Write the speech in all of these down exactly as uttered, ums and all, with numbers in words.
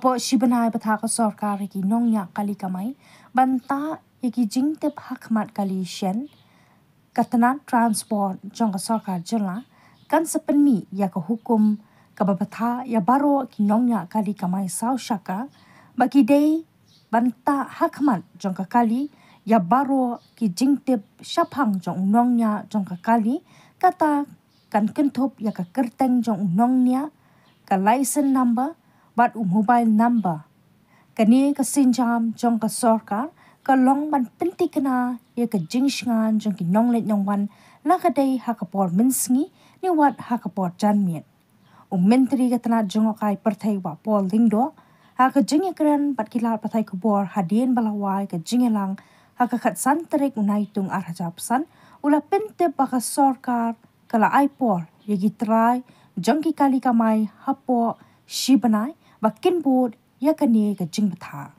Hapoh shi bnai ba thah ka sorkar ïa ki nongñiah kali kamai ban tah ïa ki jingtip hakhmat kali shen, ka tnat transport jong ka sorkar jylla kan sa pynmih ïa ka hukum kaba bthah ïa baroh ki nongñiah kali kamai saw shaka ba ki dei ban tah hakhmat jong ka kali ïa baroh ki jingtip shaphang jong u nongñiah jong ka kali, kata kan kynthup ïa ka kyrteng jong u nongñiah, ka license number bad u mobile number. Kane ka sienjam jong ka sorkar ka long ban pyntikna ïa ka jingshngaiñ jong ki nongleit nongwan, la ka dei ha ka por mynsngi ne wat ha ka por janmiet. U Myntri ka tnat jngohkai pyrthei Bah Paul Lyngdoh, ha ka jingïakren bad ki lad pathai khubor hadien ba la wai ka jingïalang ha ka khatsan tarik u Naitung ar hajar arphew san, u la pyntip ba ka sorkar ka la ai por ïa ki trai jong ki kali kamai hapoh shi bnai ba kin bud ïa kane ka jingbthah.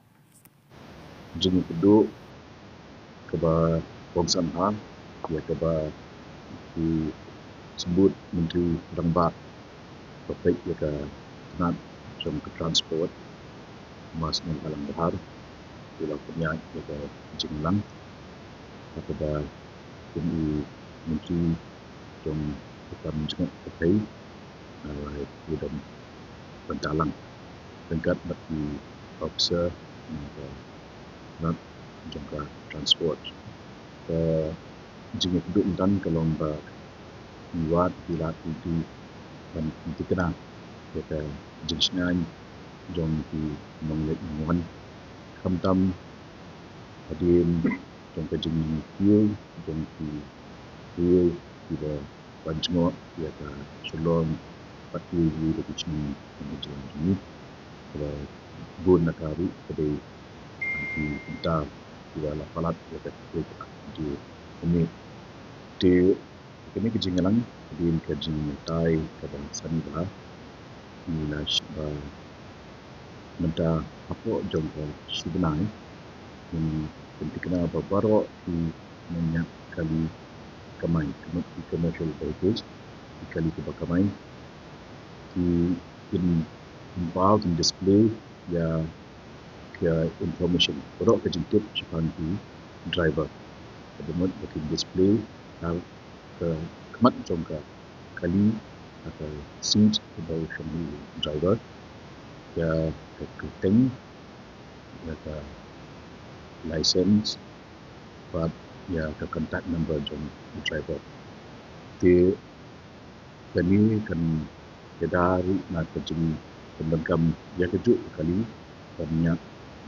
Jingïakynduh kaba kongsan ha ïa kaba u Symbud Myntri Rangbah ba peit ïa ka tnat jong ka transport, Bah Sniawbhalang Dhar, u la pynïaid ïa ka jingïalang ha kaba kum u Myntri jong ka kam jngoh pyrthei, ah, u dang bynta lang ryngkat bad ki officer na ka tnat jong ka transport. Ka jingïakynduh mynta ka long ba ngi wad ki lad ki dei ban pyntikna ïa ka jingshngaiñ jong ki nongleit nongwan, khamtam hadien jong ka jingkiew jong ki briew kiba ban jngoh ïa ka Shillong bad kiwei kiwei de ki shnong jong ka jylla jong ngi. Kaba bun na ka ruh ka dei ki bynta kiba la palat ïa ka kti ka jong ngi. Te kane ka jingïalang hadien ka jingïatai kaba sani bha, ngi la shim ba mynta hapoh jong ka shi bnai ngi pyntikna ba baroh ki nongñiah kali kamai, ka mut ki commercial vehicles, ki kali kiba kamai, ki kin compile, kin display ïa ka information, baroh ka jingtip shaphang ki driver. Kaba mut ba kin display ha ka khmat jong ka kali, ha ka seat kaba u shong u driver, ïa ka kyrteng, ïa ka license bad ïa ka contact number jong u driver. Te kane kan ïada ruh na ka jingpyndonkam ïa kajuh ka kali ban ñiah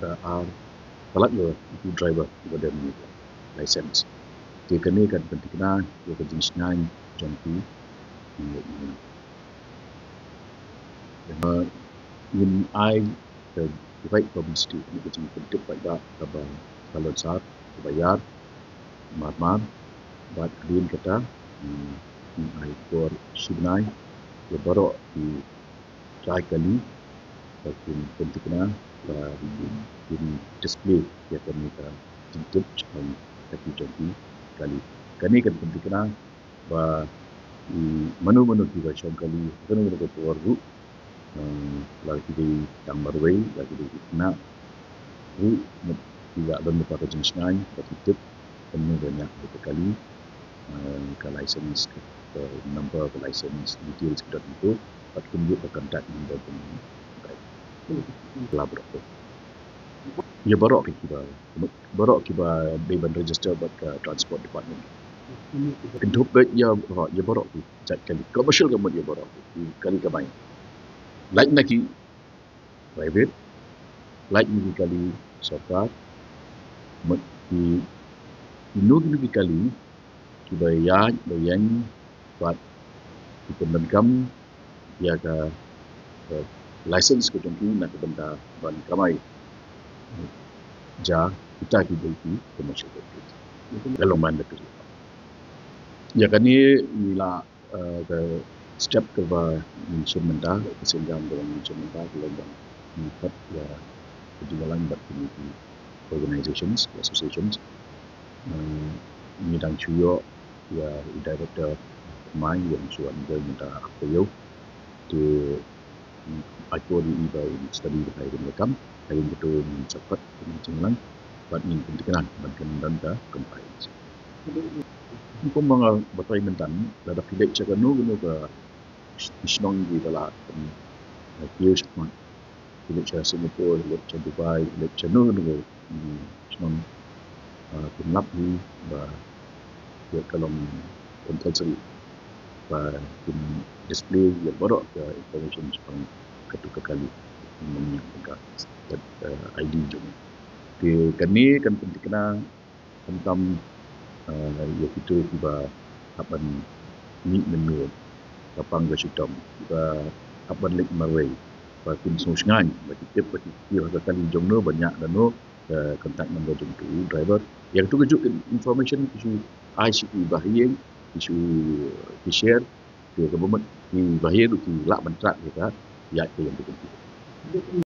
da ar palat ïa u driver uba don license. Te kane kan pyntikna ïa ka jingshngaiñ jong ki. Ngin ai ka right publicity, ka jingpyntip paidbah kaba, kaba lonsar, kaba ïar marmar. Bad hadien kata, mm, ngi ai por shi bnai ïa baroh ki trai kali ba kin pyntikna, ba kin display ïa kane ka jingtip shaphang ka kti jong ki kali. Kane kan pyntikna ba, mm, mano mano kiba shong kali, mano mano ka por ruh, eh, la ki dei tang marwei, la ki dei ki khynnah ruh, mut ki lah ban mynta ka jingshngaiñ ba ki tip kumno ban ñiah ka kali, eh, ka license, ka, ka number ka license, details ki dot info, bad kumjuh ka contact number jong u driver. Ïa baroh ki, kiba, baroh kiba dei ban register bad ka transport department. Kynthup beit ïa, ïa baroh ki jait kali, commercial ka mut ïa baroh ki kali kamai. Lait na ki private, lait na ki kali sorkar, mut ki, kino kino ki kali kiba ïaid ba ïeng bad ki pyndonkam ïa ka, eh, license ka jong ki na ka bynta ban kamai. Ja kita ki dei ki commercial vehicles. Ka long man da ka jong. Ïa kane ngi la, eh, ka step kaba ngi shim mynta, ka sienjam kaba ngi shim mynta ka long ba ngi khot ïa ka jingïalang bad kine ki organizations, ki associations. Eh, ngi dang shu ïoh ïa u director thymmai, ïa u Suan Joy mynta ha ka ïew. Te ai por ïa i ba in study bha ïa kane ka kam, ha ïing kato ngin sa pat, ngin sa nang, bad ngin pynthikna ban kyndan ka compliance. Kum ba nga batai mynta, lada phi leit sha kano kano ka shnong kiba la, em, eh, kiew shakhmat, phi leit sha Singapore, phi leit sha Dubai, phi leit sha kano kano ka, em, shnong, eh, phin lap hi ba ïa ka long compulsory ba kin display ïa baroh ka information shaphang kato ka kali, namar ka, ka, eh, I D jong. Te kane kan pynthikna khamtam, eh, ïa kito kiba hap ban mih mynno, ka pang ka shitom, kiba hap ban leit marwei, ba kin sngewsngaiñ, ba ki tip, ba ki tip ha ka kali jong no, ba ñiah da no, eh, contact number jong uto u driver. Ïa kito ki ju in-, information ki shu ai sha ki bahaïing, ki shu, ki share, te kaba mut ki bahaïing ruh ki lah ban track ïa ka, ïa ka ïa ka.